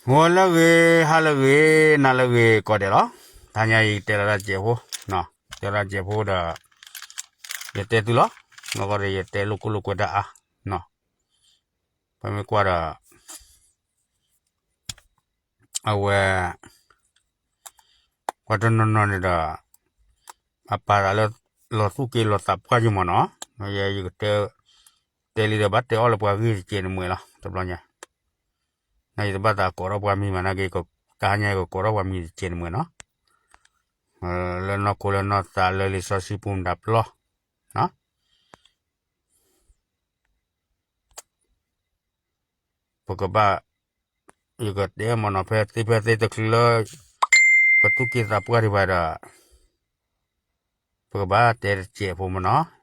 ဂီၤလၢအဂ့ၤ, ဟါလၢအဂ့ၤ, နၤလၢအဂ့ၤ ကိးဂၤဒဲးလီၤ. တဟါညါအံၤ ယတဲလီၤတၢ်စဲးဖိ, တဲလီၤတၢ်စဲးဖိဒီး ယတဲသုလီၤ. နီၢ်ကီၢ်ဒီးယတဲလိာ်ကွဲလိာ်ကွဲတၢ်အါ, ပမ့ၢ်ကွၢ်ဒီး အဝဲ ပှၤတနီၤနီၤန့ၣ်ဒီး အပာ်သးလၢ လီၤသူၣ်က့ၤလီၤသးပှၢ်ယမၢ်နီၤ. ယကတဲ တဲလံဒီး ဘၣ်တဲအီၣ်လၢပှၤဂ့ၢ်တစဲးန့ၣ်မ့ၢ်လီၤ တဘျီညါ. ယတဘၣ်သးကိးထီၣ်ပှၤမံၤမး နာ်က့ တဟါညါယကကိးထီၣ်ပှၤမံၤတစဲးန့ၣ်မ့ၢ်နီၤ. လၢနီၢ်ခိလၢနီၢ်သးလၢလံာ်စီဆှံပူၤမတၤပျီ ပကဘၣ် ယကတဲမၢ်နီၤ ဖဲသ့ဖဲသ့တချုးလၢ ပသူၣ်က့ၤသးပှၢ်ဒံးဘၣ်ဒီး ပကဘၣ်တဲတစဲးဖိမၢ်နီၤ.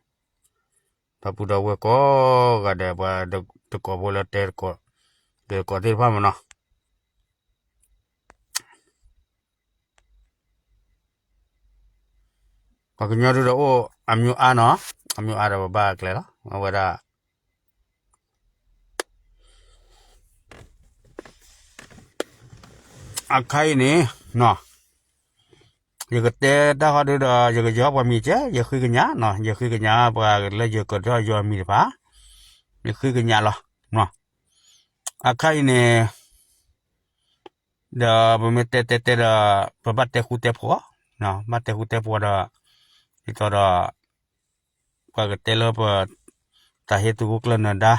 ဒီပုၢ်ဒီဝဲၢ်ကိးဂၤဒဲး ပှၤတကိးဖိလၢတဲတကိး တဲတကိးသ့ၣ်တဖၣ်မၢ်နီၤ. ပှၤကညီဒုဒီးအိၣ်အမျိုးအါနီၤ, အမျိုးအါဒီးပဘၣ်ကျဲလီၤ အဝဲဒၣ် အခါအံၤန့ၣ် ယကတဲတၢ်ဃီဒုဒီး ယကယီၤပှၤမံၤကဲ ယဃ့ကညးနီၤ, ယဃ့ကညးပှၤလၢယကထီၣ်ယီၤမံၤတဖၣ်, ယဃ့ကညးလီၤ. အခါအံၤန့ၣ် ဒီးပမ့ၢ်တဲတဲတဲဒီး ပဘၣ်တဲဃူတဲဖိး, ဘၣ်တဲဃူတဲဖိးဒီး ဒ်သိးဒီး ပှၤကတဲလၢပ သးဟ့သုးခိၣ်ကျၢၢ်နၢၤဒါ,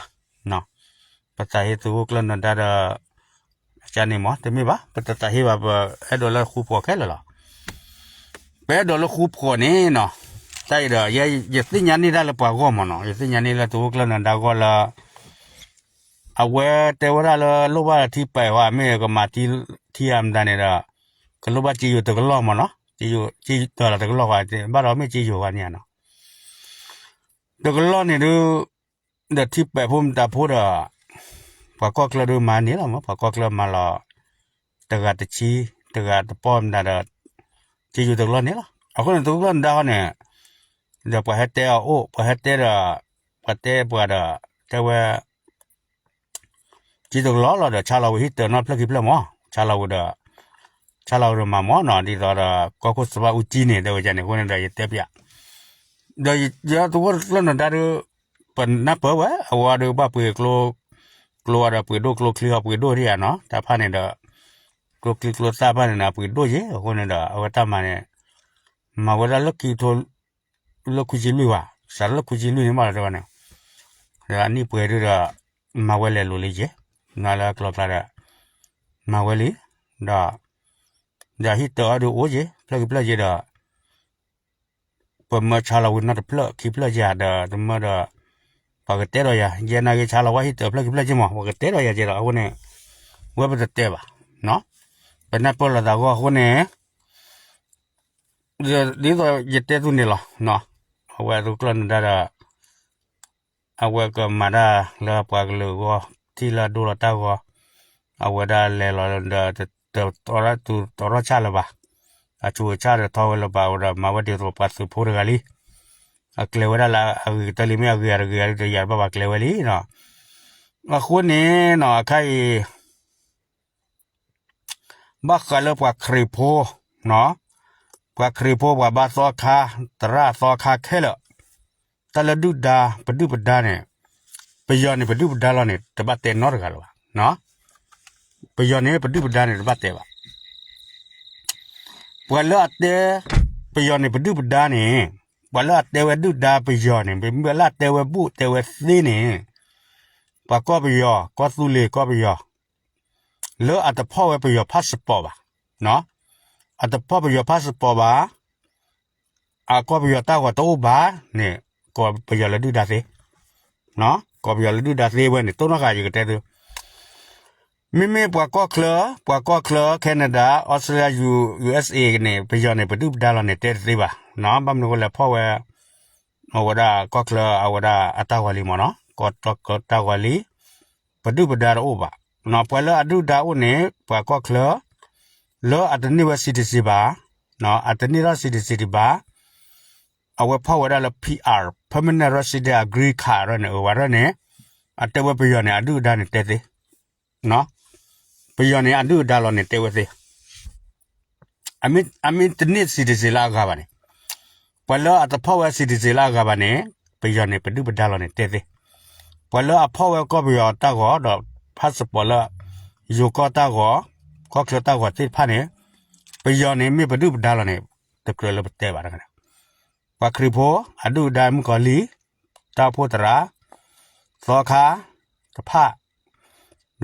ပသးဟ့သုးခိၣ်ကျၢၢ်နၢၤဒါဒီး ကန့ၣ်မ့ၢ် တမ့ၢ်ဘၣ် ပတသးဟ့ဘၣ် ပအဲၣ်ဒိးလၢဃူဖိးခဲလၢာ်လီၤ. ပအဲၣ်ဒိးလၢဃူဖိးန့ၣ်နီၤ, တၢ်အံၤဒီး ယသ့ၣ်ညါန့ၢ်တၢ်လၢပှၤဂီၢ်မၢ်နီၤ, ယသ့ၣ်ညါန့ၢ်လၢသုးခိၣ်ကျၢၢ်နၢၤဒါဂီၢ်လၢ အဝဲတဲဝဲဒၣ်လၢလိၣ်ဘၣ်ထံပဲာ်ဝဲ မ့ၢ်ကမၤထံအမတၤန့ၣ်ဒီး ကလိၣ်ဘၣ်စ့ယိၤတကလီၢ်မၢ်နီၤ, စ့ယိၤတကလီၢ်ဃီ ဘၣ်ဒီးမ့ၢ်စ့ယိၤဃီန့ၣ်နီၤ, တကလီၢ်န့ၣ်ဒုး ဒီးထံပဲာ်ဖိမတၤဖိဒီး ပှၤကီၢ်ချၢဒုးမၤန့ၢ်လီၤမၢ်, ပှၤကီၢ်ချၢမၤလီၤ တဂၤတဆံ တဂၤတပီၢ်မတၤဒီး စ့ယိၤတကလီၢ်န့ၣ်လီၤ. အဃိန့ၣ် သုးခိၣ်ကျၢၢ်နၢၤဒါဃီန့ၣ် ဒီးပှၤဟဲတဲအီၤအိၣ် ပှၤဟဲတဲဒီး ပှၤတဲပှၤဒီး တဲဝဲ စ့တကလီၢ်လီၤဒီး ဆါလီၤဝံၤဟံၣ်တၢၤနီတဖျၢၣ်ခံဖျၢၣ်မၢ်, ဆါလီၤဝံၤဒီး ဆါလီၤဝံၤဒီးမၤမၢ်နီၤ, ဒ်သိးဒီး ကီၢ်ခိၣ်စီၤဘၣ်အူကၠံန့ၣ် တဲဝဲန့ၣ် အဃိန့ၣ်ဒီး ယတဲပျး ဒီးယသုးခိၣ်ကျၢၢ်နၢၤဒါဒီး ပနၢ်ပၢၢ်ဝဲ အဝဲဒီးဘၣ်ပှ့ၤကျိ ကျိအဒီးပှ့ၤဒိၣ်ကျိချံအီၤပှ့ၤဒိၣ်ဒံးဧါနီၤ, တၢ်ဖၣ်န့ၣ်ဒီး ကျိချံကျိသၣ်ဖၣ်န့ၣ်ဒီးပှ့ၤဒိၣ်ယ့ၢ်, အဃိန့ၣ်ဒီး အဝဲတၢ်မၤန့ၣ် မၤဝဲဒၣ်လၢခံကထိ လၢခွံဆံလွံၢ်ဘၣ်, စးထီၣ်လၢခွံဆံလွံၢ်န့ၣ်မးလီၤတဲဝဲန့ၣ်, ဒီးအနံၣ်ပှဲၤဒုဒီး မၤဝဲလဲၤလိၤလံယ့ၢ်, နလၢကျီကျါဒီး မၤဝဲလံ, ဒီး ဒီးဟံၣ်တၢၤအီၤဒုးအိၣ်ယ့ၢ် ဖျၢၣ်ခံဖျၢၣ်ယ့ၢ်ဒီး ပမၢဆါလီၤဝံၤနီတဖျၢၣ်ခံဖျၢၣ်ယ့ၢ်ဧါ ဒီးတမၢဒီး ပှၤကတဲဒီးယၤ ယဲနာ်က့ဆါလီၤဝဲဟံၣ်တၢၤဖျၢၣ်ခံဖျၢၣ်ယ့ၢ်မး ပှၤကတဲဒီးယၤက့ဒီး အဃိန့ၣ် ဝဲပတတဲဘၣ်, ပနၢ်ပၢၢ်လိာ်သးဂီၢ်အဃိန့ၣ် ဒ်သိးယတဲသုန့ၣ်လီၤ, အဝဲသုးခိၣ်ကျၢၢ်နၢၤဒါဒီး အဝဲကမၤတၢ်လၢပှၤကလုာ်အဂီၢ် ထံၣ်လၢအဒိလီၤတၢ်ဂီၤ, အဝဲဒၣ်လဲၤလီၤဒီး တတီထီၣ်ဆၣ်လၢၤဘၣ်, အဆူးအဆၣ်တထီဝဲလၢၤဘၣ် အဝဲဒီးမၤဝဲဒ်သိးပှၤသုးဖိတဂၤလံ, အကျဲၤဝဲဒၣ်လၢအဂ့ၤကတၢၢ်လံ မ့ၢ်အဂ့ၤအတဂ့ၤ ဒ်သိးယၤတဘၣ်ဘၣ်ကျဲၤဝဲလံနီၤ, အဃိန့ၣ်နီၤ အခါအံၤ ဘၣ်ဃးလၢပှၤခရံာ်ဖိ, ပှၤခရံာ်ဖိပှၤဘါသီခါ, သရၣ်သီခါခဲလၢာ်, တၢ်လၢဒုၣ်ဒါ ပဒုၣ်ပဒါန့ၣ်, ပယီၤန့ၣ် ပဒုၣ်ပဒါလီၤန့ၣ် တဘၣ်တဲနီတဂၤလၢၤဘၣ်, ပယီၤန့ၣ် ပဒုၣ်ပဒါန့ၣ် တဘၣ်တဲဘၣ် ပှၤလၢအတဲ ပယီၤန့ၣ် ပဒုၣ်ပဒါန့ၣ်, ပှၤလၢအတဲဝဲဒုၣ်ဒါပယီၤန့ၣ် မ့မ့ၢ်လၢအတဲဝဲဘူၣ်တဲဝဲသ့န့ၣ်, ပှၤကီၢ်ပယီၤ ကီၢ်သူလ့ၤကီၢ်ပယီၤ လၢအတဖီၣ်ဝဲပယီၤ passport ဘၣ်, အတဖီၣ်ပယီၤ passport ဘၣ်, အကီၢ်ပယီၤတၢ်ဂီၤတအိၣ်ဘၣ်န့ၣ် ကိးပယီၤလၢဒုၣ်ဒါသ့, ကိးပယီၤလၢဒုၣ်ဒါသ့ဝဲန့ၣ် တိၢ်နီၣ်ဃာ်ယကတဲသု မ့မ့ၢ်ပှၤကီၢ်ချၢ, ပှၤကီၢ်ချၢ Canada, Australia, U- USA န့ၣ် ပယီၤန့ၣ် ပဒုၣ်ပဒါလီၤန့ၣ် တဲတသ့ဘၣ်, ဘၣ်မနုၤအဃိလဲၣ် ဖီၣ်ဝဲ အဝဲဒၣ်ကီၢ်ချၢ အဝဲဒၣ်အတၢ်ဂီၤလံမ့ၢ်နီၤ, ကီၢ်ချၢတၢ်ဂီၤလံ, ပဒုၣ်ပဒါတအိၣ်ဘၣ်, ပှၤလၢအဒုၣ်ဒါအိၣ်န့ၣ် ပှၤကီၢ်ချၢ လၢအတန့ၢ်ဝဲ citizen ဘၣ်, အတန့ၢ်ထီၣ် citizen ဘၣ် အဝဲဖီၣ်ဝဲဒၣ်လၢ PR, permanent resident, အ green card ရၢန့ၣ် အဝဲရၢန့ၣ် အတဲဝဲပယီၤန့ၣ် အဒုၣ်အဒါန့ၣ်တဲသ့, ပယီၤန့ၣ် အဒုၣ်အဒါလီၤန့ၣ် တဲဝဲသ့ အမ့ၢ်တန့ၢ် citizen လၢအဂၤဘၣ်န့ၣ်, ပှၤလၢအတဖီၣ်ဝဲ citizen လၢအဂၤဘၣ်န့ၣ်, ပယီၤန့ၣ် ပဒုၣ်ပဒါလီၤန့ၣ် တဲသ့, ပှၤလၢအဖီၣ်ဝဲကီၢ်ပယီၤတၢ်ဂီၤဒီး passport လၢ ယိၤကီၢ်တၢ်ဂီၤ, ကီၢ်ချၢတၢ်ဂီၤသ့ၣ်တဖၣ်န့ၣ်, ပယီၤန့ၣ်မ့ၢ်ပဒုၣ်ပဒါလီၤန့ၣ် တကြၢးလၢပတဲဘၣ်တခါန့ၣ်, ပှၤခရံာ်ဖိ အဒုၣ်အဒါမုၣ်ကီၤလံၢ်, တၢ်အိၣ်ဖှိၣ်သရၣ်, သီခါ, တဖၣ်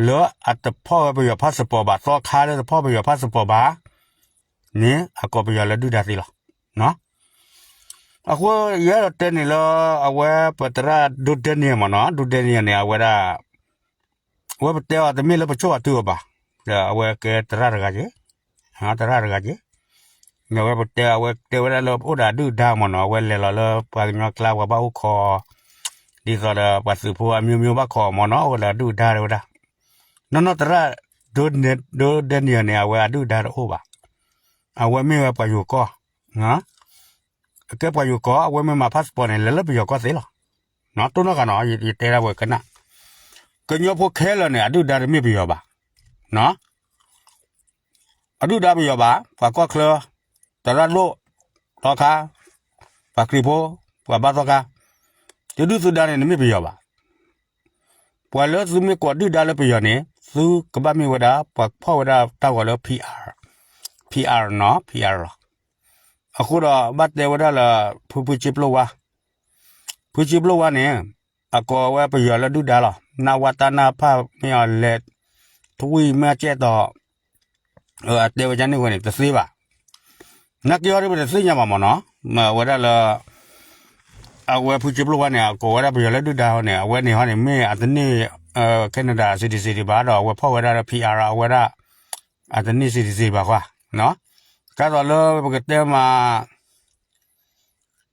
လၢအတဖီၣ်ဝဲပယီၤ passport ဘၣ်, သီခါလၢတဖီၣ်ပယီၤ passport ဘၣ်န့ၣ် အကိးပယီၤလၢဒုၣ်ဒါသ့လီၤ. အဃိယအဲၣ်ဒိးတဲန့ၣ်လၢ အဝဲပသရၣ်ဒိဒဲနံၤမ့ၢ်နီၤ, ဒိဒဲနံၤန့ၣ် အဝဲဒၣ် အဝဲပတဲအီၤတမ့ၢ်လၢပဆိၣ်အတုအီၤဘၣ်, ဒီးအဝဲကဲသရၣ်တဂၤက့ၤ, သရၣ်တဂၤက့ၤ, မ့ၢ်အဝဲပတဲ အဝဲတဲဝဲဒၣ်လၢအိၣ်ဒီးအဒုၣ်အဒါမ့ၢ်နီၤ, အဝဲလဲၤလီၤလၢပှၤကညီကျါ ပှၤဘၣ်အိၣ်ခိး ဒ်သိးဒီးပှၤသုးဖိအမျိုးမျိုးဘၣ်ခိးမ့ၢ်နီၤ, အိၣ်ဒီးအဒုၣ်အဒါတဲဝဲဒၣ်, နီၢ်နီၢ်သရၣ် ဒိဒဲနံၤန့ၣ် အဝဲအဒုၣ်အဒါတအိၣ်ဘၣ်, အဝဲမ့ၢ်ဝဲပှၤယိၤကီၢ် ကဲပှၤယိၤကီၢ် အဝဲမ့ၢ်မၤ passport န့ၣ် လဲၤလၢပယီၤကီၢ်သ့လီၤ. တိၢ်နီၣ်ဃာ်နီၤ ယတဲဒၣ်ဝဲကနၣ်, ကညီဖိခဲလၢာ်န့ၣ် အဒုၣ်ဒါတမ့ၢ်ပယီၤဘၣ်, အဒုၣ်ဒါပယီၤဘၣ်, ပှၤကီၢ်ချၢ, သရၣ်ဒိၣ်, သီခါ, ပှၤခရံာ်ဖိ, ပှၤဘါသီခါ, တဒုၣ်သုဒါန့ၣ် တမ့ၢ်ပယီၤဘၣ်. ပှၤလၢသုမ့ၢ်ကိးဒုၣ်ဒါလၢပယီၤန့ၣ် သုကဘၣ်မ့ၢ်ဝဲဒၣ် ပှၤဖီၣ်ဝဲဒၣ်တၢ်ဂီၤလၢ PR, PR နီၤ PR လီၤ. အဃိဒီးဘၣ်တဲဝဲဒၣ်လၢ ဖုဖုကၠ့ပျိၢ်ဝါ, ဖုကၠ့ပျိၢ်ဝါန့ၣ် အကိးဝဲပယီၤလၢဒုၣ်ဒါလီၤ. နဝတ နအဖ မ့ၢ်အီၤလဲၤ ထွံၣ်မ့ၢ်အကဲၣ်တီၤ အတဲဝဲဒ်န့ၣ်ဝဲန့ၣ် တသ့ဘၣ်. နာ်က့ဟီဒ်ပတသ့ၣ်ညါဘၣ်မ့ၢ်နီၤ, မ့ၢ်ဝဲဒၣ်လၢ အဝဲဖုကၠ့ပျိၢ်ဝါန့ၣ် အကိးဝဲဒၣ်ပယီၤလၢဒုၣ်ဒါဟီန့ၣ် အဝဲန့ၣ်ဟီန့ၣ် မ့ၢ်အတန့ၢ် Canada citizen ဒံးဘၣ်ဒီး အဝဲဖီၣ်ဝဲဒၣ်လၢ PR အဝဲဒၣ် အတန့ၢ် citizen ဘၣ်ဃီ, တၢ်သိးလၢပကတဲမး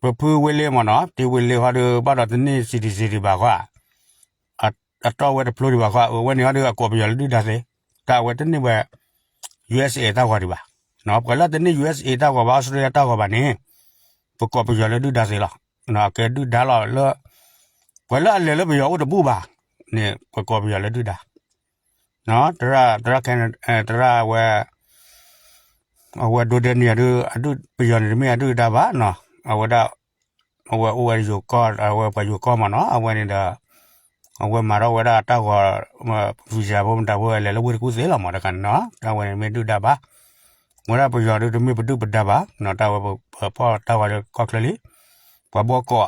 ပဖုဝ့လ့မ့ၢ်နီၤ, တ့ဝ့လ့ဟီဒီး ဘၣ်ဒီးတန့ၢ် citizen ဒံးဘၣ်ဃီ, အတီၢ်ဝဲတဖျိဒံးဘၣ်ဃီ, အဝဲန့ၣ်ဟီဒီး အကိးပယီၤလၢဒုၣ်ဒါသ့, တၢ်အဝဲတန့ၢ်ဝဲ USA တၢ်ဂီၤဒံးဘၣ်. ပှၤလၢတန့ၢ် USA တၢ်ဂီၤဘၣ် Australia တၢ်ဂီၤဘၣ်န့ၣ် ပကိးပယီၤလၢဒုၣ်ဒါသ့လီၤ. အကဲဒုၣ်ဒါလီၤလၢ ပှၤလၢအလဲၤလၢပယီၤအိၣ်တဘူၣ်ဘၣ်န့ၣ် ပကိးပယီၤလၢဒုၣ်ဒါ သရၣ် သရၣ် သရၣ်အဝဲ အဝဲဒိဒဲနံၤအဒုး ပယီၤန့ၣ်တမ့ၢ်အဒုၣ်အဒါဘၣ်နီၤ, အဝဲဒၣ် အဝဲအိၣ်ဝဲယိၤကီၢ် အဝဲပှၤယိၤကီၢ်မ့ၢ်နီၤ, အဝဲန့ၣ်ဒီး အဝဲမၤထီၣ်ဝဲဒၣ်တၢ်ဂီၤ visa ဖိမတၤဖိလဲၤလၢဝ့ၢ်တကူၣ်သ့လီၤမ့ၢ်တခါန့ၣ်နီၤ, တၢ်ဝဲန့ၣ်မ့ၢ်ဒုၣ်ဒါဘၣ်, ဝဲဒၣ်ပယီၤဒုးတမ့ၢ်ပဒုၣ်ပဒါဘၣ်နီၤ, တၢ်ဝဲပဖီၣ်တၢ်ဂီၤလၢကီၢ်ချၢလံ, ပှၤဘီကီး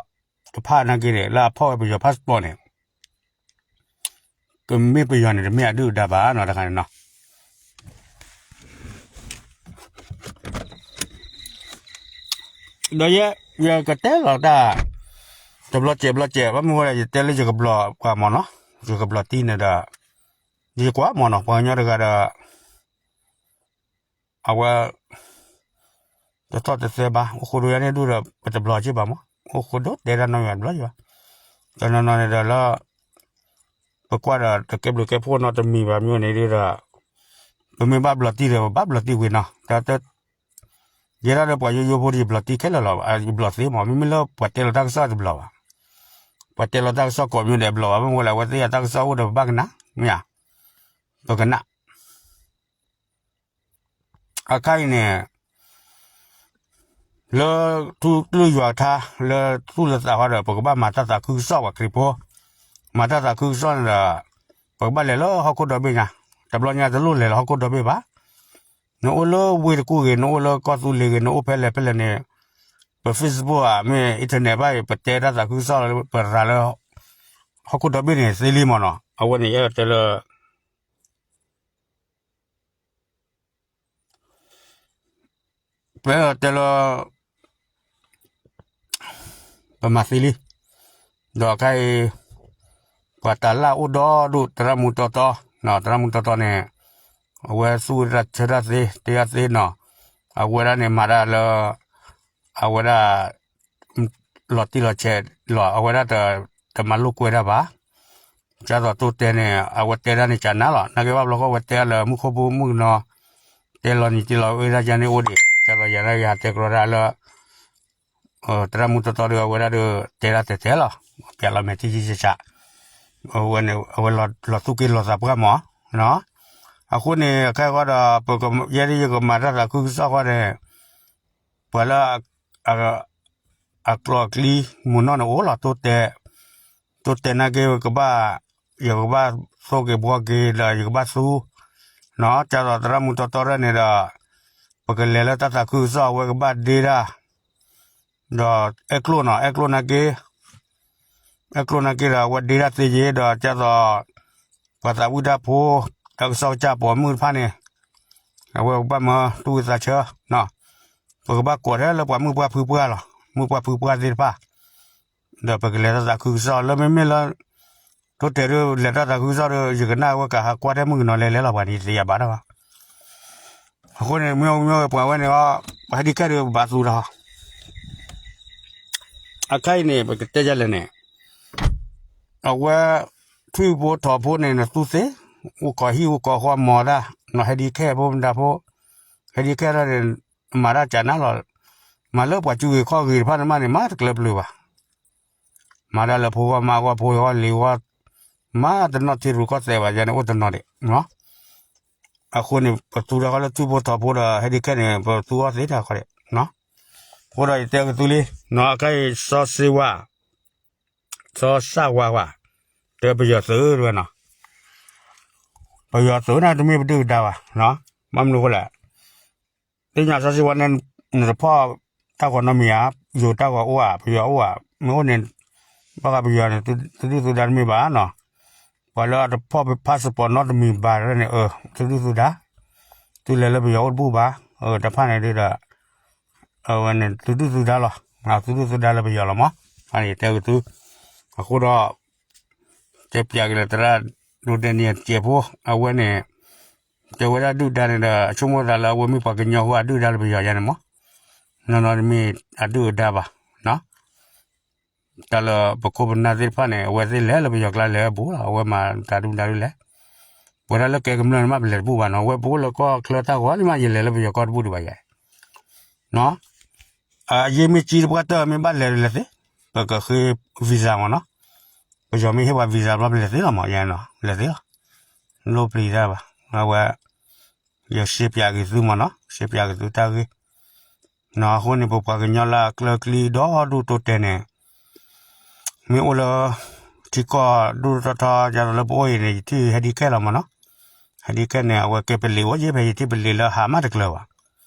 တဖၣ်နာ်က့န့ၣ် လၢအဖီၣ်ဝဲပယီၤ passport န့ၣ် ကမ့ၢ်ပယီၤန့ၣ် တမ့ၢ်အဒုၣ်အဒါဘၣ်နီၤတခါန့ၣ်နီၤ. ဒီးယဲ ယကတဲလီၤတၢ် တဘျီစဲးဘျီစဲး ဘၣ်မနုၤဃိဒီး ယတဲလၢယကဘျီပှၤမ့ၢ်နီၤ, ယကဘျီတံၢ်န့ၣ်ဒီး ယကွၢ်မ့ၢ်နီၤ ပှၤကညီတဂၤဒီး အဝဲ တသီၣ်တသဲဘၣ် အိၣ်ဃိဒိယၤန့ၣ်ဒုးဒီး ပတဘျီက့ဘၣ်မ့ၢ် အိၣ်ဃိဒိတဲတၢ်နီတမံၤဘၣ်ဘျီယၤဘၣ်, တနီၤနီၤန့ၣ်ဒီးလၢ ပကွၢ်ဒီးတကဲဘျုးကဲဖှိၣ်နီတမံၤဘၣ်မ့ၢ်န့ၣ်ဒုးဒီး ပမ့ၢ်ဘၣ်ဘျီတံၢ်ဒီး ပဘၣ်ဘျီတံၢ်ဝံၤနီၤ, ယဲဒၣ်လၢပှၤယိယိဖိဒီး ယဘျီတံၢ်ခဲလၢာ်လီၤ, ယဘျီသ့မ့ၢ် မ့မ့ၢ်လၢပှၤတဲလီၤတၢ်ကစီၣ်တဘျီဘၣ်, ပှၤတဲလီၤတၢ်ကစီၣ်ကိးမ့ၢ်ဒီးဘျီဘၣ် မ့ၢ်ဝဲလၢအဝဲသ့ၣ်အတၢ်ကစီၣ်အိၣ်ဒီးပဘၣ်ကနၣ်, မ့ၢ်ဧါ, ပကနၣ် အခါအံၤန့ၣ် လၢထူကလုၢ်ယွၤကထါ လၢသူၣ်လၢသးဟီဒီး ပကဘၣ်မၤတၢ်သးခုကစီၣ်ပှၤခရံာ်ဖိ, မၤတၢ်သးခုကစီၣ်န့ၣ်ဒီး ပကဘၣ်လဲၤလၢဟီၣ်ခိၣ်ဒီဘ့ၣ်ညါ, တဘျီညါတလိၣ်လဲၤလၢဟီၣ်ခိၣ်ဒီဘ့ၣ်ဘၣ်, နအိၣ်လၢဝ့ၢ်တကူၣ်ဂ့ၤ နအိၣ်လၢကီၢ်သူလ့ၤဂ့ၤ နအိၣ်ဖဲလဲၣ်ဖဲလဲၣ်န့ၣ်, ပ Facebook ဧါ မ့ၢ် internet ဘၣ်အံၤ ပတဲတၢ်သးခုကစီၣ်လၢပရၤလၢ ဟီၣ်ခိၣ်ဒီဘ့ၣ်န့ၣ်သ့လံမ့ၢ်နီၤ, အဝဲန့ၣ်ယအဲၣ်ဒိးတဲလၢ ပအဲၣ်ဒိးတဲလၢ ပမၤသ့လံ, ဒီးခဲအံၤ ပှၤတၢ်လၢအိၣ်ဒီဒူၣ် သရၣ်မူတီတီ, သရၣ်မူတီတီန့ၣ် အဝဲသူၣ်ဝဲတၢ်ဆၢတၢ်သ့ တဲတၢ်သ့နီၤ, အဝဲဒၣ်န့ၣ်မၤတၢ်လၢ အဝဲဒၣ် လီၤတံၢ်လီၤဆဲးလီၤ အဝဲဒၣ်တမၤလိာ်ကွဲတၢ်ဘၣ်, ကၢ်သိးတိတဲန့ၣ် အဝဲတဲဒၣ်န့ၣ်ကနၣ်လီၤ, နာ်က့ဘၣ်ဘျီဃီဝဲတဲလၢမုၢ်ခိၣ်ပူၤမုၢ်ကနီၤ, တဲလီၤနံၤတဲလီၤဝဲဒၣ်ယၤန့ၣ်အိၣ်ဒံး, ကၢ်သိးယၤဒၣ်ယၤတဲကရီတၢ်လၢ သရၣ်မူတီတီဒီး အဝဲဒၣ်ဒီး တဲဒၣ်တဲာ်တဲာ်လီၤ, ပျးလီၤမဲာ်ထံဆံဆံဆး, အဝဲန့ၣ် အဝဲလီၤသူၣ်က့ၤလီၤသးပှၢ်မး, နီၤ, အဃိန့ၣ် ခဲဃီဒီး ပကယဲဒ်ယကမၤတၢ်သးခုကစီၣ်ဃီန့ၣ် ပှၤလၢ အကျိၤအကျံ မုၢ်နီၢ်န့ၣ်အိၣ်လီၤ တိတဲာ်, တိတဲာ်နာ်က့ ကဘၣ်, ယကဘၣ်သိၣ်က့ၤဘှီက့ၤဒီးယကဘၣ်သူ, နီၢ် ကၢ်သိးသရၣ်မုၣ်တီတီရဲၣ်န့ၣ်ဒီး ပကလဲၤလၢတၢ်သးခုကစီၣ်အဝဲကဘၣ်ဒ့တၢ် ဒီးအဲၣ်ကျိၣ်နီၢ် အဲၣ်ကျိၣ်နာ်က့ အဲၣ်ကျိၣ်နာ်က့ဒီးအဝဲဒ့တၢ်သ့ယ့ၤဒီးကၢ်သိး ပှၤသးဝံၣ်တၢ်ဖိ တၢ်ကစီၣ်ကစၢ်ပိာ်မုၣ်တဖၣ်န့ၣ် အဝဲကဘၣ်မၢတူၢ်ဝံသးဆၢ, ပကဘၣ်ကိးထဲလၢပှၤမုၣ်ပှၢ်ဖုပှၢ်လီၤ မုၣ်ပှၢ်ဖုပှၢ်သ့ၣ်တဖၣ် ဒီးပကလဲၤတၢ်သးခုကစီၣ် လၢမ့မ့ၢ်လၢ တိတဲာ်ဒုးလဲၤတၢ်သးခုကစီၣ်ဒီး ယကနၣ်ဝဲကဟးကွၢ်ထဲမုၣ်ကနီၤလဲၤလဲၤလီၤ ပှၤန့ၣ်သ့ယၤဘၣ်တၢ်ဘၣ်. အဃိန့ၣ် မ့ၢ်မ့ၢ်ပှၤဝဲန့ၣ်အီၤ ပှၤဟဲဒံခဲဒီးဘၣ်သူဒီး အခါအံၤန့ၣ် ပကတဲယလဲၣ်န့ၣ် အဝဲ ထွံၣ်ဖိထိးဖိန့ၣ် နသူသ့, အိၣ်ခိးဟံၣ်အိၣ်ခိးဃီမီၤတၢ်, နီၢ်ဟဲဒံခဲဖိမတၤဖိ, ဟဲဒံခဲတၢ်န့ၣ် မၤတၢ်ကနၤလီၤ, မၤလၢပှၤကူဂ့ၤခီၣ်ဂ့ၤတဖၣ်န့ၣ်မးန့ၣ် မၤတကျၢၤပျၢၤဘၣ် မၤတၢ်လၢဖိဂီၢ်မါဂီၢ်ဖိဂီၢ်လံၤဂီၢ်, မၤတနီၣ်ထံရူၢ်ကီၢ်သဲးဘၣ်ယဲန့ၣ် အိၣ်တနီၤဒံး, အဃိန့ၣ် ပသူတၢ်ဃီလၢထွံၣ်ဖိထိးဖိဒီးဟဲဒံခဲန့ၣ် ပသူအီၤသ့တၢ်ဃီဒံး, အဃိဒီးယတဲကသူလံ, နီၢ် အခါအံၤ စီၤစ့ဝါ, စီၤစၢ်ဝါဝါ, တဲပယီၤသုးတဝဲနီၢ်, ပယီၤသုးန့ၣ် တမ့ၢ်ပဒုၣ်ပဒါဘၣ်, ဘၣ်မနုၤအဃိလဲၣ် သ့ၣ်ညါစီၤစ့ဝါန့ၣ် နတဖီၣ်တၢ်ဂီၤနီတမံၤဧါ, ယိၤတၢ်ဂီၤအိၣ်ဧါ, ပယီၤအိၣ်ဧါ, မ့ၢ်အိၣ်န့ၣ် ဘၣ်ဃးပယီၤန့ၣ် သုဒုၣ်သုဒါတမ့ၢ်ဘၣ်နီၤ, ပှၤလၢအတဖီၣ် passport နီတမံၤဘၣ်န့ၣ် သုဒုၣ်သုဒါ, သုလဲၤလၢပယီၤအိၣ်တဘူၣ်ဘၣ်, တၢ်တဖၣ်န့ၣ်ဒ်ဒီး အဝဲန့ၣ် သုဒုၣ်သုဒါလီၤ, သုဒုၣ်သုဒါလၢပယီၤလီၤမး, အန့ၣ်တဲကသု, အဃိဒီး တဲပၠးက့ၤလၢသရၣ်ဒိးဒဲနံၣ်အစဲးဖိ အဝဲန့ၣ် တဲဝဲဒၣ်ဒုၣ်ဒါန့ၣ်ဒီး အဆိကမိၣ်သးလၢအဝဲမ့ၢ်ပှၤကညီဃိအဒုၣ်ဒါလၢပယီၤယါန့ၣ်မး, နီၢ်နီၢ်တမ့ၢ်အဒုၣ်အဒါဘၣ်, တၢ်လၢပခိၣ်ပနၢ်သ့ၣ်တဖၣ်န့ၣ် အဝဲသ့ၣ်လဲၤလၢပယီၤကျါလဲၤဘူးလီၤ, အဝဲမၤတၢ်ဒုၣ်ဒါဒုၣ်လဲၣ်, ပဝဲဒၣ်လၢကဲကမျၢၢ်န့ၣ်မး ပလဲၤတဘူးဘၣ်နီၤ, အဝဲပအိၣ်လၢကီၢ်ချၢတၢ်ဂီၤလံမး ယလဲၤလၢပယီၤကီၢ်တဘူးဒံးဘၣ်ယါ အယ့ၢ်မ့ၢ်ကံတပှၢ်တၢၢ်မ့ၢ်ဘၣ်လဲၤလဲၤသ့, ပကဃ့ visa မးနီၤ, ပယီၤမ့ၢ်ဟ့ၣ်ပှၤ visa ဘျီပလဲၤသ့လီၤမး, ယဲနီၤ လဲၤသ့လီၤ, လိၣ်ပျံၤတၢ်ဘၣ်, အဝဲ ယရှင်းပြက့ၤသုမးနီၤ, ရှင်းပြက့ၤသုတၢ်ဂ့ၢ်, နီၤ အဃိန့ၣ် ပပှၤကညီလၢအကျၢၤကျံဒီဒူၣ်တိတဲာ်န့ၣ် မ့ၢ်အိၣ်လၢ ထံကီၢ်ဒူၣ်ထီထီ ယၤလၢပအိၣ်အံၤန့ၣ် ယထံၣ်ဟဲဒံခဲလီၤမးနီၤ, ဟဲဒံခဲန့ၣ် အဝဲကဲပလံၤအိၣ်ယ့ၢ်ဖဲယထံၣ်ပလံၤလၢဟးမးတကျၢၤဘၣ်,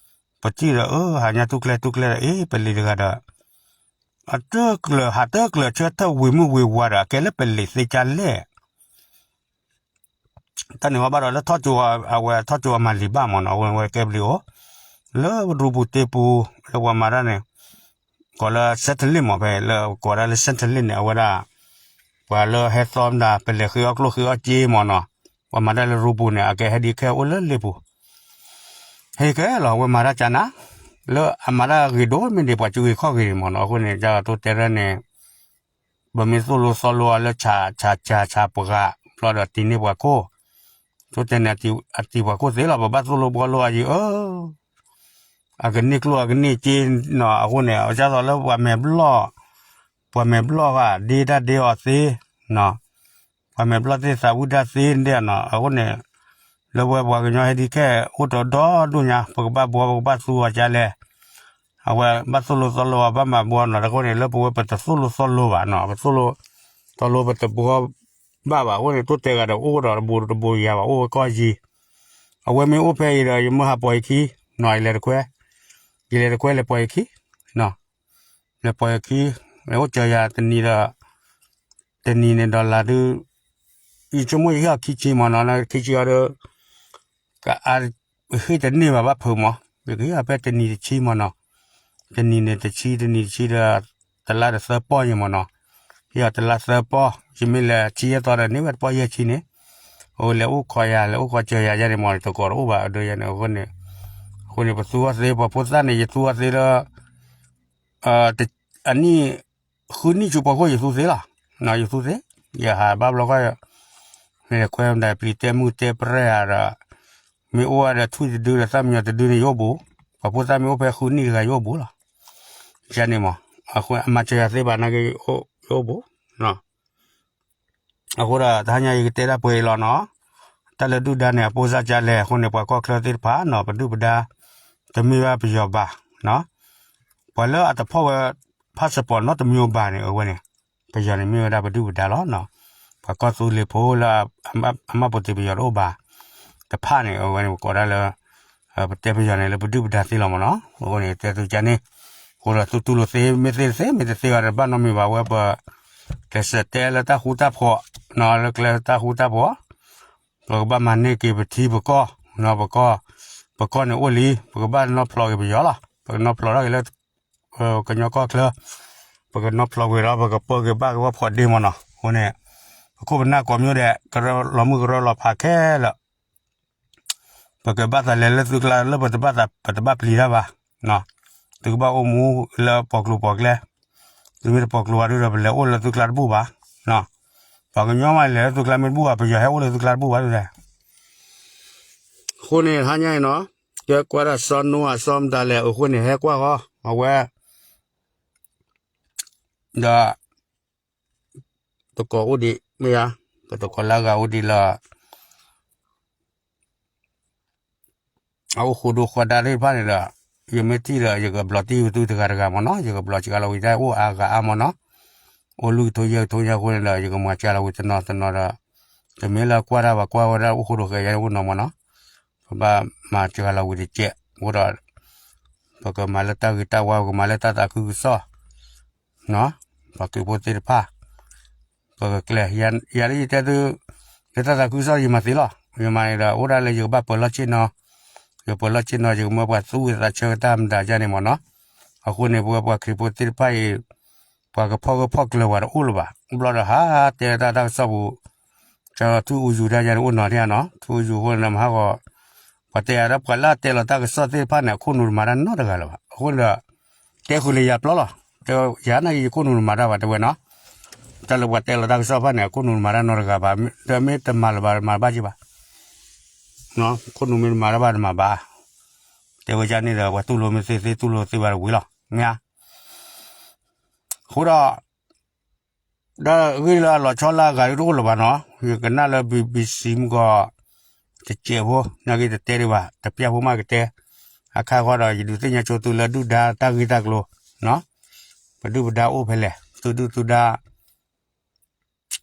ပထံၣ်ဒီး အၢ ဟးညါတူၢ်ကျဲတူၢ်ကျဲဒီး အ့ ပလံၤတဂၤဒီး အတကျၢၤ ဟးတကျၢၤဆၢထၢၣ်ဝံၤမုၢ်ဝံၤဝါဒီး အကဲလၢပလံၤသ့ကၢ်လဲၣ် တၢ်န့ၣ်ဝဲဘၣ်ဒီးလၢထီၣ်ကၠိ အဝဲထီၣ်ကၠိအမၤလံၤဘၣ်မးနီၤ, အဝဲကဲပလံၤအိၣ် လၢရူပူၤတ့ပူၤ လၢပှၤမၤတၢ်န့ၣ် ကိးလၢ Centrelink မး ဖဲလၢကိးဒၣ်လၢ Centrelink န့ၣ် အဝဲဒၣ် ပှၤလၢဟဲသီမတၤ ပလဲၤဃ့အီၣ်ကျိၣ်ဃ့အီၣ်စ့မးနီၤ, ပှၤမၤတၢ်လၢရူပူၤန့ၣ် အကဲဟဲဒံခဲအိၣ်လၢလ့ပူၤ ဟဲကဲလီၤ အဝဲမၤတၢ်ကနၤ လၢအမၤတၢ်ဂ့ၤဒိၣ်မ့ၢ်ဒံး ပှၤစုဂ့ၤခီၣ်ဂ့ၤန့ၣ်မးနီၤ, အဃိန့ၣ် ကၢ်တိတဲရၢ်န့ၣ် ပမ့ၢ်သိၣ်လိသီလိအီၤလၢဆးဆးဆးဆးပှၤဂၤ ဘျီဒီးတံၤန့ၢ်ပှၤခိၣ်, တိတဲန့ၣ် အတံၤပှၤခိၣ်သ့လီၤ, ပဘၣ်သိၣ်လိဘှီလိအီၤယံၤဧၢ အကန့ၢ်ကျိၣ်အကန့ၢ်စ့နီၤ, အဃိန့ၣ် ကၢ်သိးလၢပှၤမဲာ်ဘျီၣ်, ပှၤမဲာ်ဘျီၣ်ဃာ် ဒ့တၢ်ဒ့အီၤသ့နီၤ, ပှၤမဲာ်ဘျီၣ်သ့ၣ်သးဝံၣ်တၢ်သ့ဒဲးနီၤ, အဃိန့ၣ် လၢပဝဲပှၤကညီဟဲဒံခဲအိၣ်တဒီဒူၣ်ညါ ပကဘၣ်ဘှီပကဘၣ်သူအီၤကၢ်လဲၣ်, အဝဲဘၣ်သိၣ်လိသီလိအီၤဘၣ်မၤဘှီနီၤ, အဃိန့ၣ် လၢပဝဲပတသိၣ်လိသီလိဘၣ်နီၤ, ပသိၣ်လိသီလိပတဘှီဘၣ်ဘၣ်, အဃိန့ၣ် တိတဲဂၤဒီးအိၣ်ဒီးတဘူးတဘူးယၤဘၣ် အိၣ်ဝဲကီၢ်ယံၤ, အဝဲမ့ၢ်အိၣ်ဖဲအံၤဒီး ယမၢဟးပိာ်ယခံနီၤ, ယလဲၤတခွဲ, ယလဲၤတခွဲလဲၤပိာ်ယခံနီၤ, လဲၤပိာ်ယခံ, လဲၤအိၣ်စၢၤယၤတနံၤဒီး တနံၤန့ၣ်ဒီးလၢဒုး ယဆိကမိၣ်ယဟ့ၣ်အီၤခံဆံမးနီၤ, ခံဆံအီၤဒီး ကအါ ဟ့ၣ်တန့ၢ်ဘၣ်ဘၣ်ဖုးမး, ယကဟ့ၣ်အီၤဖဲတနံၤတဆံမးနီၤ, တနံၤန့ၣ်တဆံ တနံၤတဆံဒီး တလါဒီးသၢပီၢ်ယံၤမးနီၤ, ဟ့ၣ်အီၤတလါသၢပီၢ်, ယမ့ၢ်လဲၤဆံယဲၢ်သီဒီးန့ၢ်ဝဲတပီၢ်ယဲၢ်ဆံန့ၣ်, အိၣ်လဲၤအိၣ်ခိးယၤ လဲၤအိၣ်ခိးစၢၤယၤယဲန့ၣ်မး တကိးတအိၣ်ဘၣ်ဒီးယဲန့ၣ်, အဃိန့ၣ် အဃိန့ၣ် ပသူအီၤသ့ ပှၤဖိသၣ်န့ၣ် ယသူအီၤသ့လၢ အနံၣ် ဃုနံၣ်ဆူပှၤခိၣ်ယသူသ့လီၤ, ယသူသ့, ယဟးဘၣ်ဘျီဃီ မ့ၢ်တခွဲမတၤပျံၤတဲမုၢ်တဲပြဲၢ်ဧါဒီး မ့ၢ်အိၣ်ဝဲဒီးထွံၣ်တဒုဒီးသၣ်မံညီၤတဒုန့ၣ်ယအိၣ်ဘူး, ပှၤဖိသၣ်မ့ၢ်အိၣ်ဖဲဃုနံၣ်တဂၤယအိၣ်ဘူးလီၤ, ယန့ၣ်မး, အဃိအမၤစၢၤယၤသ့ဘၣ်နာ်က့ ယအိၣ်ဘူး, အဃိဒီးတဟါညါယကတဲဒၣ်ပှဲၤအံၤလီၤနီၤ, တ တၢ်လၢဒုၣ်ဒါန့ၣ် အပိၢ်စၢ်ကလဲၣ်အဃိန့ၣ် ပှၤကီၢ်ချၢသ့ၣ်တဖၣ်နီၤ ပဒုၣ်ပဒါ တမ့ၢ်ဘၣ်ပယီၤဘၣ်, ပှၤလၢအတဖီၣ်ဝဲ passport နီတမံၤဘၣ်န့ၣ် အဝဲန့ၣ် ပယီၤန့ၣ်မ့ၢ်ဝဲဒၣ်ပဒုၣ်ပဒါလီၤ. ပှၤကီၢ်သူလ့ၤဖိလၢ အမၢ်ပိာ်တ့ၢ်ပယီၤတအိၣ်ဘၣ် တဖၣ်န့ၣ် အဝဲန့ၣ် ပကိးဒၣ်လၢ ပတဲပယီၤန့ၣ်လၢပဒုၣ်ပဒါသ့လီၤမ့ၢ်နီၤ. အဃိန့ၣ် တဲသုကန့ၣ် အဃိဒီးသုတူၢ်လိာ်သ့ မ့ၢ်သ့တသ့ မ့ၢ်တသ့ဘၣ်တဘၣ်နီတမံၤဘၣ် အဝဲပ ကျဲးစၢးတဲလၢတၢ်ဃူတၢ်ဖိး လၢကျဲတၢ်ဃူတၢ်ဖိး ပကဘၣ်မၤန့ၢ်က့ၤပထံပကီၢ်, ပကီၢ်, ပကီၢ်န့ၣ်အိၣ်လံ ပကဘၣ်နီၣ်ဖျိးက့ၤပယီၤလီၤ. ပကနီၣ်ဖျိးထီၣ်က့ၤလၢ ကညီကီၢ်ချၢ, ပကနီၣ်ဖျိးကွံာ်ဒီး ပကပၢက့ၤဘၣ်က့ၤဝဲဖိးဒ့မ့ၢ်နီၤ. အဃိန့ၣ် ပခိၣ်ပနၢ်ကိးမံၤဒဲး ကရၢလီၤမုၢ်ကရၢလီၤဖးခဲလၢာ် ပကဘၣ်သးလဲၤလၢသုကျါလၢပတဘၣ်သး ပတဘၣ်ပျံၤတၢ်ဘၣ်. သုကဘၣ်အိၣ်မူလၢပိာ်ကျိၤပိာ်ကျဲ, သုမ့ၢ်တပိာ်ကျိၤဘၣ်ဒုဒီး ပလဲၤအိၣ်လၢသုကျါတဘူၣ်ဘၣ်. ပှၤကညီမးလဲၤလၢသုကျါမ့ၢ်တဘူၣ်ဘၣ် ပယီၤဟဲအိၣ်လၢသုကျါတဘူၣ်ဘၣ်ဒုဒီး. အဃိန့ၣ် ဟါညါအံၤနီၤ ကဲကွၢ်ဒၣ်စီၤနိအၤစီၤမတၤလဲၣ် အဃိန့ၣ် ဟဲကွၢ်ဃီ အဝဲ ဒီး သကိးအိၣ်ဒံး မ့ၢ်ဧါ, ပသကိးလၢအဂၤအိၣ်ဒံးလၢ အအိၣ်ဃိဒိဃိဒါသ့ၣ်တဖၣ်န့ၣ်ဒီး ယမ့ၢ်ထံၣ်ဒီး ယကဘျီတံၢ်ဝံၤသုတဂၤတဂၤမ့ၢ်နီၤ, ယကဘျီစှၤလီၤဝံၤတၢ်အိၣ်အါဂၤအါမ့ၢ်နီၤ, အိၣ်လွံၢ်ကထိယဲၢ်ကထိညါအဃိန့ၣ်ဒီး ယကမၤစှၤလီၤဝံၤတနီၤတနီၤဒီး တမ့ၢ်လၢကွၢ်တၢ်ဘၣ်ကွၢ်ဝဲဒၣ်အိၣ်ဃိဒိဃိဒါအိၣ်နီၤမ့ၢ်နီၤ, ပဘၣ်မၤစှၤလီၤဝံၤတကဲး, အဃိဒီး ပကမၤလၢတၢ်ဂ့ၤတၢ်ဝါ ပကမၤလၢတၢ်သးခုကစီၣ် ပှၤခရံာ်ဖိသ့ၣ်တဖၣ် ပကကျဲ, ယၤဒ်ယတဲသု လၢတၢ်သးခုကစီၣ်ယမၤသ့လီၤ. ယမၤန့ၣ်ဒီး အိၣ်ဒၣ်လၢယကဘၣ်ပၢၤလီၢ်ဆ့ၣ်နီၤ, ယပၢၤလီၢ်ဆ့ၣ်နီၤ ယကမၢပှၤသူဝဲသးဆၢကတၢၢ်မတၤဒ်န့ၣ်မ့ၢ်နီၤ. အဃိန့ၣ် ပဝဲပှၤခရံာ်ဖိသ့ၣ်တဖၣ်အံၤ ပှၤကဖီၣ်ဂၢၢ်ဖီၣ်ကျၢၤပှၤတအိၣ်လၢၤဘၣ်. ဘျီဒီးဟးတဲတၢ်တၢ်ကစီၣ်ပူၤ ကၠီထူၣ်အူယူၤတၢ်ယါန့ၣ် အိၣ်နီၤထံၣ်ဧါနီၤ, ထူၣ်အူယူၤအဃိန့ၣ် မဟါဂီၤ ပှၤတဲယၤဒီး ပှၤလၢအတဲလီၤတၢ်ကစီၣ်သ့ၣ်တဖၣ်န့ၣ် အခိၣ်နူာ်တမၤတၢ်နီတဂၤလၢၤဘၣ်. အဃိန့ၣ်ဒီး တဲဃုာ်လၢယၤပျီလီၤ. တဲယၤနာ်က့ ယခိၣ်နူာ်တမၤတၢ်ဘၣ်တဲဝဲနီၤ. တၢ်လၢပှၤတဲလီၤတၢ်ကစီၣ်တဖၣ်န့ၣ် အခိၣ်နူာ်တမၤတၢ်နီတဂၤဘၣ်, ဒီးမ့ၢ်တမၤလၢၤဘၣ် တမၤဘၣ်က့ၤဘၣ်. ခိၣ်နူာ်မ့ၢ်တမၤတၢ်ဘၣ်တမၤဘၣ်. တဲဝဲဒ်န့ၣ်ဒီး ပှၤတူၢ်လိာ်မ့ၢ်သ့သ့ တူၢ်လိာ်သ့ဝဲတဝံၤလီၤ. မ့ၢ်ဧါ. အဃိဒီး ဒီးဂ့ၢ်လၢအလီၤဆီလၢအဂၤဒ်တအိၣ်လၢၤဘၣ်နီၤ, ယကနၣ်လၢ BBC မုၢ်ကီး တစဲးဖိ နာ်က့တတဲဒံးဘၣ် တပျၢ်ဖိမးကတဲ, အခါဃီဒီး ယဒုးသ့ၣ်ညါဆိသုလၢဒုၣ်ဒါတၢ်ဂ့ၢ်တၢ်ကျိၤ, ပဒုၣ်ပဒါအိၣ်ဖဲလဲၣ်, သုဒုၣ်သုဒါ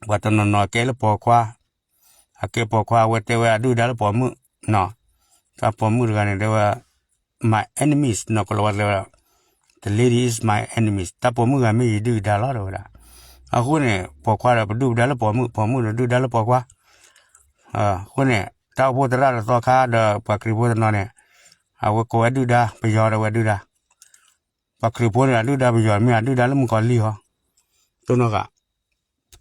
ပှၤတနီၤနီၤအကဲလၢပိာ်ခွါ, အကဲပိာ်ခွါ အဝဲတဲဝဲအဒုၣ်ဒါလၢပိာ်မုၣ်, တၢ်ပိာ်မုၣ်တဂၤန့ၣ်တဲဝဲ my enemies နီၢ်ကလီၤဝါတဲဝဲ the lady is my enemies တၢ်ပိာ်မုၣ်ဂၤမ့ၢ်ယဒုၣ်ဒါလီၤ တဲဝဲဒၣ်. အဃိန့ၣ် ပိာ်ခွါဒီးပဒုၣ်ပဒါလၢပိာ်မုၣ်, ပိာ်မုၣ်ဒီးဒုၣ်ဒါလၢပိာ်ခွါ. အဃိန့ၣ် တၢ်အိၣ်ဖှိၣ်သရၣ်တသီခါဒီးပှၤခရံာ်ဖိတနီၤန့ၣ် အဝဲကိးဝဲဒုၣ်ဒါ ပယီၤဒီးဝဲဒုၣ်ဒါ ပှၤခရံာ်ဖိန့ၣ် အဒုၣ်ဒါပယီၤမ့ၢ်အဒုၣ်ဒါလၢမုၣ်ကီၤလံၢ်ဟီ, တိၢ်နီၣ်ဃာ်,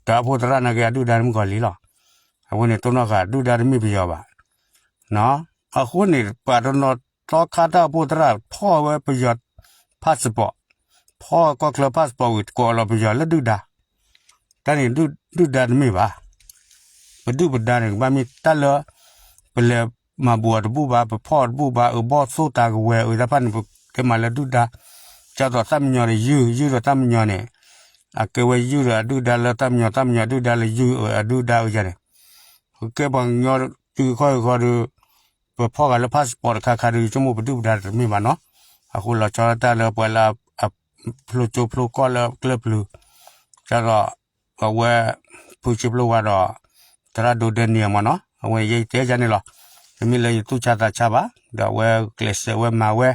တၢ်အိၣ်ဖှိၣ်သရၣ်နာ်က့အဒုၣ်ဒါလၢမုၣ်ကီၤလံၢ်လီၤ. အဃိန့ၣ် တိၢ်နီၣ်ဃာ် ဒုၣ်ဒါတမ့ၢ်ပယီၤဘၣ်. အဃိန့ၣ် ပှၤတနီၤသီခါတၢ်အိၣ်ဖှိၣ်သရၣ် ဖီၣ်ဝဲပယီၤ passport, ဖီၣ်ကီၢ်ချၢ passport ဝံၤ ကိးလီၤပယီၤလၢဒုၣ်ဒါ တၢ်န့ၣ် ဒုၣ်ဒါတမ့ၢ်ဘၣ်. ပဒုၣ်ပဒါန့ၣ် ကဘၣ်မ့ၢ်တၢ်လၢ ပလဲၤမၤဘူးအီၤတဘူၣ်ဘၣ်, ပဖီၣ်အီၤတဘူၣ်ဘၣ်, အဘီၣ်သိၣ်တၢ်ကဝဲၤအတၢ်ဖၣ်န့ၣ် ပတဲမၤလၢဒုၣ်ဒါ, ကၢ်သိးသၣ်မံယီၤန့ၣ် ယုၢ်, ယုၢ်ဒီးသၣ်မံယီၤန့ၣ်, အကဲဝဲယုၢ်ဒီးအဒုၣ်ဒါလၢသၣ်မံယီၤ, သၣ်မံယီၤအဒုၣ်ဒါလၢယုၢ်အဒုၣ်ဒါအယၤန့ၣ်, ကဲပှၤကညီတုၤခီၣ်ဃီဒီး ပဖီၣ်ဂၤလၢ passport တခါခါဒီး ယဆိကမိၣ်ပဒုၣ်ပဒါတမ့ၢ်ဘၣ်နီၤ. အဃိလီၤဆီဒၣ်တၢ်လၢပှၤလၢ အဖျိကၠိဖျိကီၢ်လၢကျၢၢ်ပျုၤ, ကၢ်သိး အဝဲ ဖုဆံဖျိဝါဒီး သရၣ်ဒိဒဲနံၤမ့ၢ်နီၤ, အဝဲန့ၣ်ယတဲယၤန့ၣ်လီၤ. တမ့ၢ်လၢယသူၣ်ဆါသးဆါဘၣ်, ဒီးအဝဲကျဲးစၢးဝဲမၤဝဲ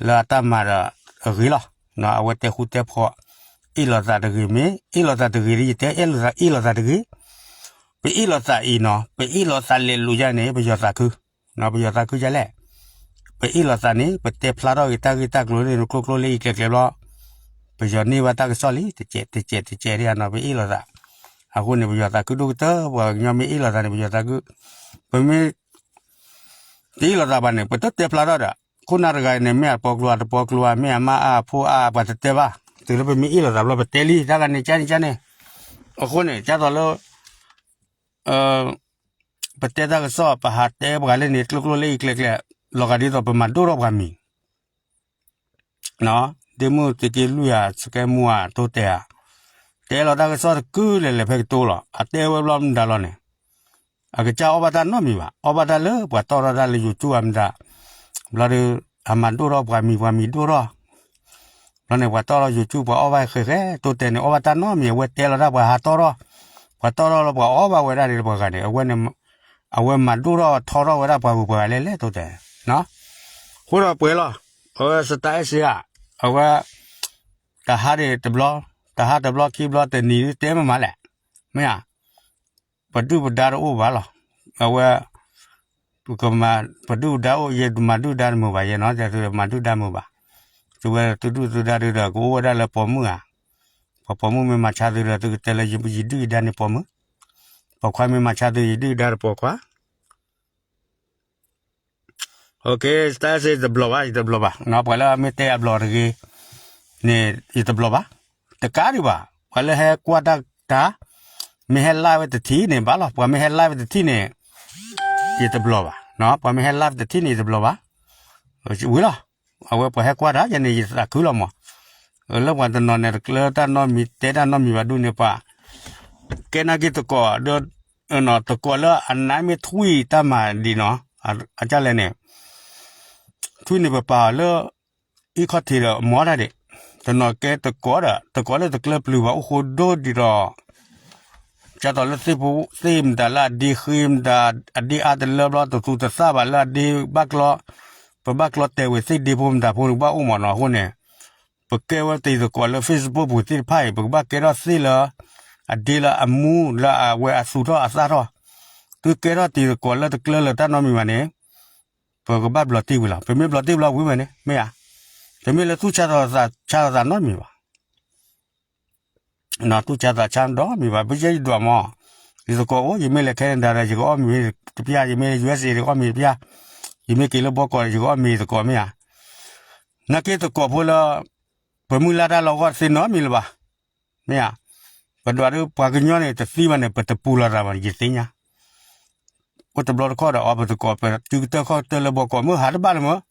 လၢအတၢ်မၤဒီးအဂ့ၤလီၤ. အဝဲတဲဃူတဲဖိး, အ့ၣ်လိာ်သးတဂ့ၤမ့ၢ်, အ့ၣ်လိာ်သးတဂ့ၤဒ်ယတဲ, အ့ၣ်လိာ်သး, အ့ၣ်လိာ်သးတဂ့ၤ, ပအ့ၣ်လိာ်သးအံၤနီၤ, ပအ့ၣ်လိာ်သးလဲၤလိာ်ယၤန့ၣ် ပယီၤသးခု, ပယီၤသးခုယၤလဲၣ်. ပအ့ၣ်လိာ်သးန့ၣ် ပတဲဖျါထီၣ်က့ၤတၢ်ဂ့ၢ်တၢ်ကျိၤန့ၣ် ကျိကျိလၢအံၤကျဲၤကျဲၤဘျီ, ပယီၤန့ၢ်ဘၣ်တၢ်ကစီၣ်လံ, တကဲးတကဲးတကဲးဒ်နီၤ ပအ့ၣ်လိာ်သး. အဃိန့ၣ် ပယီၤသးခုဒိၣ်ကတၢၢ်, ပှၤကညီမ့ၢ်အ့ၣ်လိာ်သးန့ၣ် ပယီၤသးခု, ပမ့ၢ် တအ့ၣ်လိာ်သးဘၣ်န့ၣ် ပတတဲဖျါထီၣ်ဒီး ခိၣ်နၢ်တဂၤန့ၣ် မ့ၢ်အပိာ်ကျိၤအတပိာ်ကျိၤဧါ, မ့ၢ်အမါအဖိအါ ပှၤတတဲဘၣ်, တုၤလၢပမ့ၢ်အ့ၣ်လိာ်သးဘျီ ပတဲလံ, တၢ်ဂၤန့ၣ်ကန့ၣ်ကန့ၣ်. အဃိန့ၣ် ကၢ်သိးလၢ ပတဲတၢ်ကစီၣ် ပဟးတဲပှၤလၢန့ၣ် ကျိကျိလၢအံၤကျဲၤကျဲၤ, လီၤဂာ်ဒ်သိးပမၤဒိၣ်ထီၣ်ပှၤမံၤ ဒ့မုၣ်သုးက့လွံၢ်ဧါ, စကဲမူဧါ, တိတဲာ်ဧါ, တဲလီၤတၢ်ကစီၣ်တကုာ်လဲၤလဲၤဖဲကတိၤလီၤ. အတဲဝဲဘျီမနုၤလီၤန့ၣ်, အကစၢ်အီၣ်ဘၣ်တၢ်နီတမံၤဘၣ်, အီၣ်ဘၣ်တၢ်လၢပှၤတီၣ်ထီၣ်တၢ်လၢ YouTube အမတၤ, ဘျီဒီး အမၤဒိၣ်ထီၣ်ပှၤမံၤ ပှၤမံၤဒိၣ်ထီၣ်, ဘျီန့ၣ် ပှၤတီၣ်ထီၣ်ယိၤကၠူပှၤအီၣ်ဘၣ်ဃဲးဃဲး တိတဲာ်န့ၣ် အီၣ်ဘၣ်တၢ်နီတမံၤ အဝဲတဲလီၤတၢ်ပှၤဟးတီၣ်ထီၣ်, ပှၤတီၣ်ထီၣ်လီၤပှၤအီၣ်ဘၣ်ဝဲဒၣ်ဒီးပှၤဂၤန့ၣ် အဝဲန့ၣ် အဝဲမၤဒိၣ်ထီၣ်ထီထီၣ်ဝဲဒၣ်ပှၤဂုၤပှၤဂၤလဲၣ်လဲၣ်တိတဲာ်, အဃိဒီးပှဲၤလီၤ, အဝဲ Star Essence ဧါ, အဝဲ တဟါန့ၣ်တဘျီ, တဟါတဘျီခံဘျီတနံၤဒုးတဲမးမးလဲၣ်, မ့ၢ်ဧါ, ပဒုၣ်ပဒါတအိၣ်ဘၣ်လီၤ, အဝဲ ပကမၤ ပဒုၣ်ပဒါအိၣ် ယမၤဒုၣ်ဒါတမုာ်ဘၣ်, ယနီၢ်တဲသုမၤဒုၣ်ဒါမုာ်ဘၣ်, သုဝဲသုဒုၣ်သုဒါဒုးဒီး ကအိၣ်ဝဲဒၣ်လၢပိာ်မုၣ်ဧါ, ပှၤပိာ်မုၣ်မ့ၢ်မၤဆါသုဒီး သုကတဲလၢယဒုၣ်ယဒါန့ၣ်ပိာ်မုၣ်, ပိာ်ခွါမ့ၢ်မၤဆါသု ယဒုၣ်ယဒါတပိာ်ခွါ တဘျီဘၣ်, ယတဘျီဘၣ်, ပှၤလၢအမ့ၢ်တဲအဘျီတဂ့ၤန့ၣ် ယတဘျီဘၣ်, တကးဒံးဘၣ်, ပှၤလၢဟဲကွၢ်တၢ်တၢ်, မ့ၢ်ဟဲ live ဝဲတထံၣ်န့ၣ်ဘၣ်လီၤ, ပှၤမ့ၢ်ဟဲ live ဝဲတထံၣ်န့ၣ် ယတဘျီဘၣ်, ပှၤမ့ၢ်ဟဲ live တထံၣ်န့ၣ် ယတဘျီဘၣ်, ဝံၤလီၤ, အဝဲပှၤဟဲကွၢ်တၢ်ယဲန့ၣ် ယသးခုလီၤမး, လၢပှၤတနီၤန့ၣ် တကျၢတၢ်နီတမံၤ တဲတၢ်နီတမံၤဘၣ်ဒ်န့ၣ် ပှၤကဲနာ်က့ၤသကိး သကိးလၢအနါမ့ၢ်ထွံၣ်တၢ်မၤဒ်နီၤ, အကၢ်လဲၣ်န့ၣ် ထွံၣ်န့ၣ်ပပာ်အီၤလၢ အံခီၣ်ထံးဒီးမီတၢ်ဒံး, တနီၤကဲသကိးဒီး သကိးလၢတကျၢပျုၤဘၣ်အိၣ်ဃိဒိၣ်ဒံးဒီး ကၢ်သိးလၢသ့ၣ်ဖိ သ့ၣ်မတၤလၢအဒ့ဃ့မတၤ အဒ့အါတလၢဘျီ တသူတသၣ်ဘၣ်လၢအဒ့ဘၣ်ကျီ, ပဘၣ်ကျီတဲာ်ဝဲသ့ၣ်ဒ့ဖိမတၤဖိန့ၣ် ကဘၣ်အိၣ်မးနီၤအဃိန့ၣ်, ပကဲဝဲတံၤသကိးလၢ Facebook ပူၤသ့ၣ်တဖၣ်အံၤ ပကဘၣ်ကဲထီၣ်သ့ၣ်လၢ အဒ့လၢအမူလၢအဝဲအသူၣ်ထီၣ်အသၣ်ထီၣ်, သုကဲထီၣ်တံၤသကိးလၢတကျၢလၢတၢ်နီတမံၤဘၣ်န့ၣ် ပကဘၣ်ဘျီးတံၢ်ဝံၤလီၤ, ပမ့ၢ်ဘျီးတံၢ်ဘျီးဝံၤဝဲန့ၣ် မ့ၢ်ဧါ, တမ့ၢ်လၢသူၣ်ဆါသးဆါသးနီတမံၤဘၣ် သူၣ်ဆါသးဆါနီတမံၤဘၣ်, ပယဲယဒွးမး, ယသကိးအိၣ် ယမ့ၢ်လဲၤ Canada ဒီး ယကအီၣ်မ့ၤတပျၢ်, ယမ့ၢ်လဲၤ USA ယကအီၣ်မ့ၤတပျၢ်, ယမ့ၢ်က့ၤလၢဘီကီး ယကအီၣ်မ့ၤသကိးမ့ၢ်ဧါ, နာ်က့သကိးဖိလၢ ပမုၢ်လၢ်တၢ်လီၤဂီၢ်တသ့နီတမံၤလၢၤဘၣ်, မ့ၢ်ဧါ, ပဒွးဒ်ပှၤကညီန့ၣ် တသံဘၣ်န့ၣ် ပတပူၤလီၤသးဘၣ်န့ၣ် ယသ့ၣ်ညါ အိၣ်တဘျီတခီၣ်ဒီး အီ ပသကိး ပတုၤကတၢၢ်ခီၣ်ကတၢၢ်လၢဘီကီး မ့ၢ်ဟးတဘၣ်လၢၤမ့ၢ်,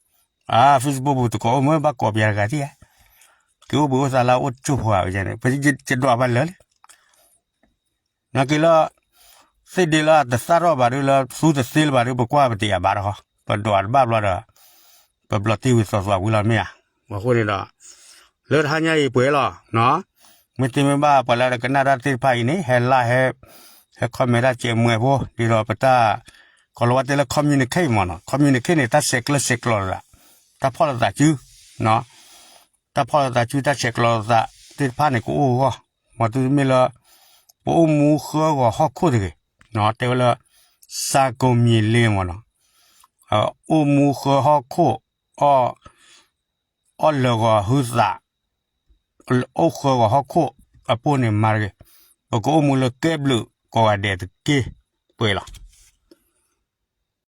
အါ Facebook ပူၤသကိးအိၣ်မ့ၢ် ဘၣ်ကိးပယၤတဂၤသ့ၣ်ဧါ, က့ၤအိၣ်ဘှံးအိၣ်သါလၢအအိၣ်တစိၢ်ဖိဧါန့ၣ် ပယဒွးဘၣ်လၢာ်လံ, နာ်က့လၢ သ့ၣ်ဒ့လၢတသၣ်ထီၣ်ဘၣ်ဒ်လၢသူတသ့လၢၤဘၣ်ဒ် ပကွၢ်ပတယာ်ဘၣ်ဒီး ပဒွးတဘၣ်ဘျီဒီး ပဘျီးတံၢ်ဝံၤသီသီဝံၤလီၤမ့ၢ်ဧါ, အဃိန့ၣ်ဒီး လၢတဟါညါအံၤပှဲၤလီၤ မ့ၢ်သ့မ့ၢ်ဘၣ် ပှၤလၢကနၣ်တၢ်သ့ၣ်တဖၣ်အံၤန့ၣ် ဟဲလၢ ဟဲ comment တၢ်စဲးမွဲဖိ ဒ်ဒီးပတၢ် ကီၤလၤဝါတဲလၢ communicate မ့ၢ်နီၤ, communicate န့ၣ် တၢ်ဆဲးကျၢဆဲးကျိးလိာ်သး, တၢ်ဖီၣ်လိာ်သးစု, တၢ်ဖီၣ်လိာ်သးစု တၢ်ဆဲးကျိးလိာ်သးသ့ၣ်တဖၣ်န့ၣ် ကအိၣ်အဂီၢ်, မ်သုမ့ၢ်လၢ ပအိၣ်မူဃၢဂီၤဟီၣ်ခိၣ်တဂ့ၤ, တဲဝဲလၢ စၤကိၤမံၤလ့မ့ၢ်နီၤ, အိၣ်မူဃၢဟီၣ်ခိၣ် အီၣ် အီၣ်လၢာ်ဂီၤဟုသး အိၣ်ဃၢဂီၤဟီၣ်ခိၣ်အပိၢ်န့ၣ်မၤတဂ့ၤ, ပကအိၣ်မူလၢကဲဘျုးကိးဂၤဒဲးတက့ၢ်, ပှဲၤလီၤ.